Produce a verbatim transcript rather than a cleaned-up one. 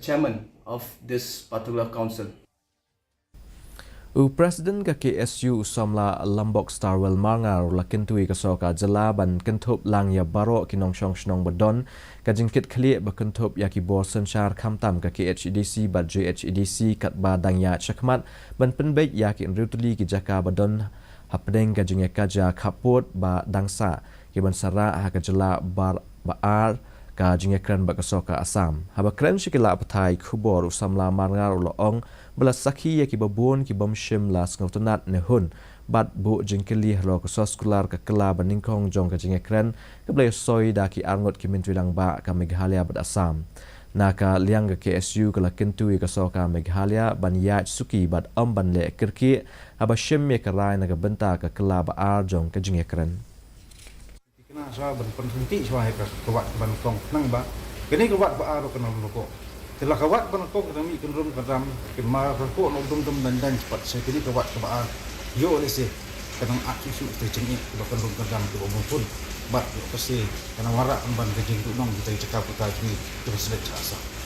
chairman of this particular council. U President ka K S U u samla Lambok Starwell Marngar u la kyntu ïa ka sorkar jylla ban kynthup lang ïa baroh ki nongshong shnong ba don ka jingkitkhlieh ba kynthup ïa ki bor synshar khamtam ka K H A D C bad J H A D C katba dang ïaid shakhmat ban pynbeit ïa ki hynriew tylli ki jaka ba don hapdeng ka jingïakajia khappud ba dang sah ki ban sa rah ha ka jylla ba ar ka jingïakren bad ka sorkar Assam. Haba kren sha ki lad pathai khubor u samla Marngar u la ong ba la sakhi ïa ki babun ki bym shym la sngewtynnad ne hun bad buh jingkylli halor ka soskular ka kylla ba nyngkong jong ka jingïakren kaba la ïasoi da ki arngut ki myntri rangbah ka Meghalaya bad Assam. Na ka liang ka K S U ka la kyntu ïa ka sorkar Meghalaya ban ïaid suki bad ym ban leh kyrkieh haba shim ïa ka rai na ka bynta ka kylla ba ar jong ka jingïakren. Kane shuwa ban pynrynti shuwa ïa ka wat ba nyngkong khnang ba kane ka wat ba ar kan ym ruh. Te la ka wat ba nyngkong kan mih kan rum kan ram kan ma ruh na dum dum dan dan pat se kane ka wat ka ba ar. Ïoh lehse kan ym ak shuh shuh te jingeh ba kan rum kan ram ka ba mungkun. Bad ïoh ka se kan wanrah kan ban ka jingduhnong kita jaka puta jingeh ka ba slet sha Assam.